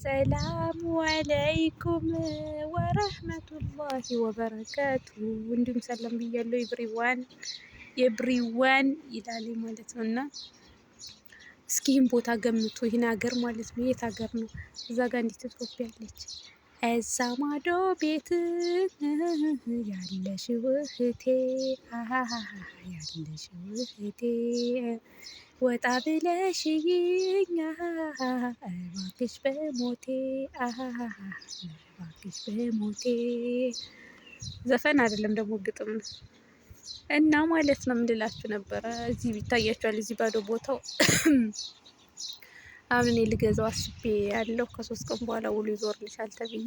ሰላሙ አለይኩም ወረህመቱላሂ ወበረካቱ። እንዲሁም ሰላም ብያለሁ። everyone everyone ይላል ማለት ነው። እና እስኪ ይህን ቦታ ገምቱ፣ ይህን ሀገር ማለት ነው። የት ሀገር ነው? እዛ ጋር እንዴት ኢትዮጵያ አለች። እዛ ማዶ ቤት ያለሽው እህቴ ያለሽው እህቴ ወጣ ብለሽይኛ እባክሽ በሞቴ እባክሽ በሞቴ። ዘፈን አይደለም ደግሞ ግጥም ነው። እና ማለት ነው ምን ነበረ፣ እዚህ ይታያችኋል። እዚህ ባዶ ቦታው አሁን እኔ ልገዛው አስቤ ያለው ከ3 ቀን በኋላ ውሉ ይዞርልሻል ተብዬ፣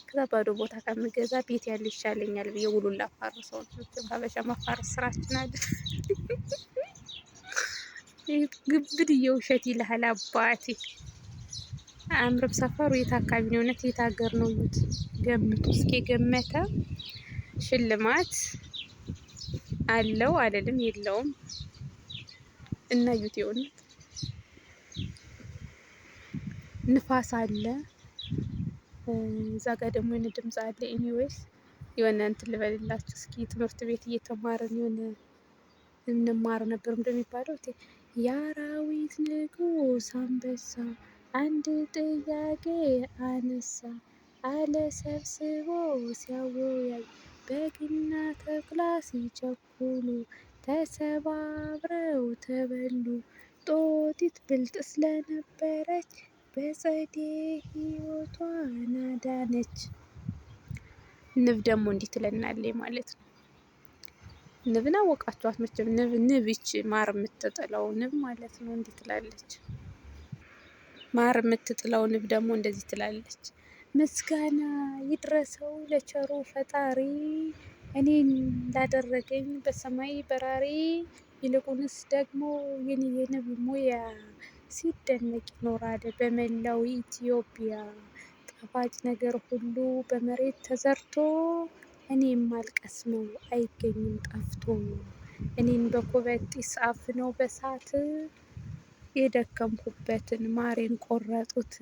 ከዛ ባዶ ቦታ ከምገዛ ቤት ያለው ይሻለኛል ብዬ ውሉን ላፋርሰው ነው። ሀበሻ ማፋረስ ስራችን አለ። ግብድ የውሸት ይልሃል አባቴ። አያምርም ሰፈሩ። የት አካባቢ ነው? እውነት የት ሀገር ነው? እዩት፣ ገምቱ እስኪ። የገመተ ሽልማት አለው አልልም፣ የለውም። እና እዩት፣ የእውነት ንፋስ አለ። እዛ ጋር ደግሞ የሆነ ድምፅ አለ። Anyways የሆነ እንትን ልበልላችሁ እስኪ። ትምህርት ቤት እየተማርን የሆነ እንማር ነበር እንደሚባለው፣ የአራዊት ንጉስ አንበሳ አንድ ጥያቄ አነሳ አለ ሰብስቦ ሲያወያይ፣ በግና ተኩላ ሲቸኩሉ ተሰባብረው ተበሉ። ጦጢት ብልጥ ስለነበረች በጸዴ ሕይወቷን አዳነች። ንብ ደግሞ እንዲህ ትለናለች ማለት ነው። ንብን አወቃችኋት መቼም። ንብ ንብ ይቺ ማር የምትጥለው ንብ ማለት ነው። እንዲህ ትላለች። ማር የምትጥለው ንብ ደግሞ እንደዚህ ትላለች። ምስጋና ይድረሰው ለቸሩ ፈጣሪ፣ እኔን ላደረገኝ በሰማይ በራሪ። ይልቁንስ ደግሞ የኔ የንብ ሙያ ሲደነቅ ይኖራል በመላው ኢትዮጵያ። ጣፋጭ ነገር ሁሉ በመሬት ተዘርቶ እኔም ማልቀስ ነው አይገኝም ጠፍቶ። እኔን በኩበት ጢስ አፍነው በሳት የደከምኩበትን ማሬን ቆረጡት።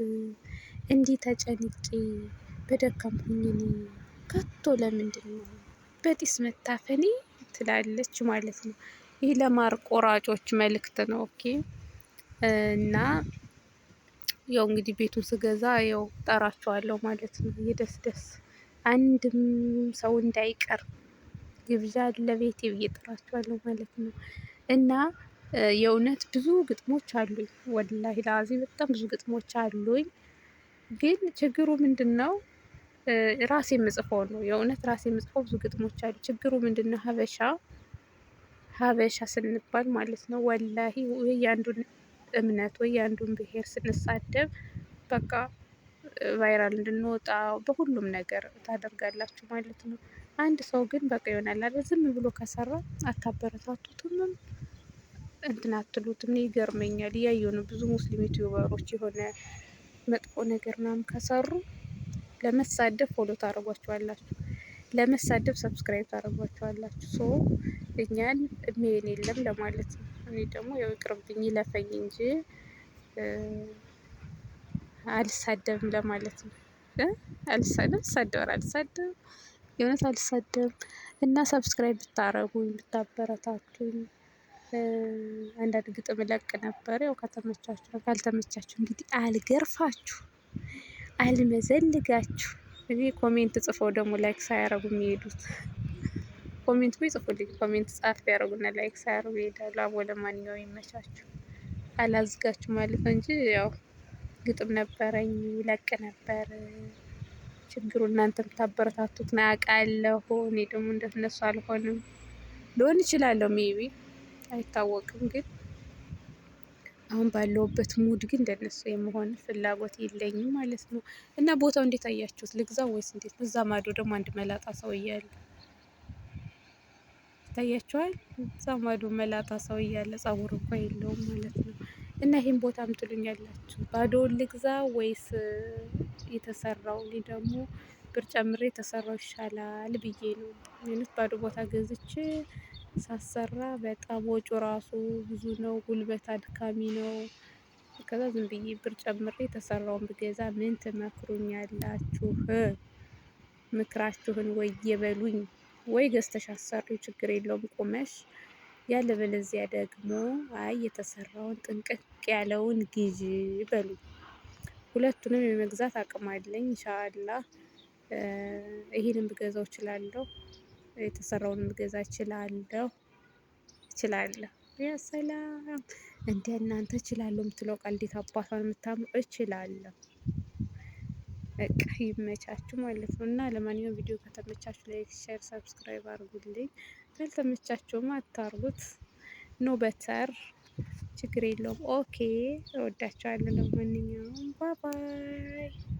እንዲህ ተጨንቄ በደከምኩኝ እኔ ከቶ ለምንድን ነው በጢስ መታፈኔ ትላለች ማለት ነው። ይህ ለማር ቆራጮች መልእክት ነው። Okay፣ እና ያው እንግዲህ ቤቱን ስገዛ ያው ጠራቸዋለሁ ማለት ነው። የደስ ደስ አንድም ሰው እንዳይቀር ግብዣ ለቤቴ ብዬ ጠራቸዋለሁ ማለት ነው። እና የእውነት ብዙ ግጥሞች አሉኝ። ወላሂ ላዚ በጣም ብዙ ግጥሞች አሉኝ። ግን ችግሩ ምንድን ነው? ራሴ የምጽፈው ነው። የእውነት ራሴ የምጽፈው ብዙ ግጥሞች አሉ። ችግሩ ምንድን ነው? ሀበሻ ሀበሻ ስንባል ማለት ነው ወላሂ ወይ የአንዱን እምነት ወይ የአንዱን ብሄር ስንሳደብ በቃ viral እንድንወጣ በሁሉም ነገር ታደርጋላችሁ ማለት ነው። አንድ ሰው ግን በቃ ይሆናል አይደል? ዝም ብሎ ከሰራ አታበረታቱትምም እንትን አትሉትም። እኔ ይገርመኛል፣ እያየሁ ነው። ብዙ ሙስሊም YouTuber ኦች የሆነ መጥፎ ነገር ምናምን ከሰሩ ለመሳደብ follow ታደርጓቸዋላችሁ፣ ለመሳደብ subscribe ታደርጓቸዋላችሁ። So እኛን እሜን የለም ለማለት ነው። እኔ ደግሞ ያው ይቅርብኝ ይለፈኝ እንጂ አልሳደብም ለማለት ነው። አልሳደብ ሳደብ አልሳደብ የእውነት አልሳደብም። እና subscribe ብታረጉኝ ብታበረታቱኝ አንዳንድ ግጥም እለቅ ነበር። ያው ከተመቻችሁ፣ ካልተመቻችሁ እንግዲህ አልገርፋችሁ፣ አልመዘልጋችሁ። እኔ comment ጽፈው ደግሞ like ሳያረጉ የሚሄዱት comment ይጽፉልኝ። Comment ጻፍ ያደረጉና like ሳያረጉ ይሄዳሉ። አቦ ለማንኛውም ይመቻችሁ፣ አላዝጋችሁ ማለት ነው እንጂ ያው ግጥም ነበረኝ ይለቅ ነበር። ችግሩ እናንተ የምታበረታቱት ነው አውቃለሁ። እኔ ደግሞ እንደነሱ አልሆንም። ልሆን እችላለሁ maybe አይታወቅም። ግን አሁን ባለሁበት mood ግን እንደነሱ የመሆን ፍላጎት የለኝም ማለት ነው። እና ቦታው እንዴት አያችሁት? ልግዛው ወይስ እንዴት ነው? እዛ ማዶ ደግሞ አንድ መላጣ ሰው እያለ ይታያችኋል። እዛ ማዶ መላጣ ሰው እያለ ጸጉር እንኳ የለውም ማለት ነው። እና ይሄን ቦታ ምትሉኛላችሁ፣ ባዶውን ልግዛ ወይስ የተሰራው? እኔ ደግሞ ብር ጨምሬ የተሰራው ይሻላል ብዬ ነው። እውነት ባዶ ቦታ ገዝቼ ሳሰራ በጣም ወጪው ራሱ ብዙ ነው። ጉልበት አድካሚ ነው። ከዛ ዝም ብዬ ብር ጨምሬ የተሰራውን ብገዛ ምን ትመክሩኛላችሁ? ምክራችሁን ወይ የበሉኝ ወይ ገዝተሽ አሰሪው ችግር የለውም ቁመሽ፣ ያለበለዚያ ደግሞ አይ የተሰራውን ጥንቅቅ ያለውን ግዢ በሉኝ። ሁለቱንም የመግዛት አቅም አለኝ ኢንሻአላህ። ይሄንን ብገዛው እችላለሁ፣ የተሰራውንም ብገዛ እችላለሁ እችላለሁ። ያ ሰላም እንደ እናንተ እችላለሁ የምትለው ቃል እንዴት አባቷን የምታምሩ እችላለሁ። በቃ ይመቻችሁ ማለት ነው። እና ለማንኛውም ቪዲዮ ከተመቻችሁ like፣ share፣ subscribe አድርጉልኝ። ካልተመቻችሁም አታርጉት። No better ችግር የለውም። Okay እወዳችኋለሁ። ለማንኛውም bye bye።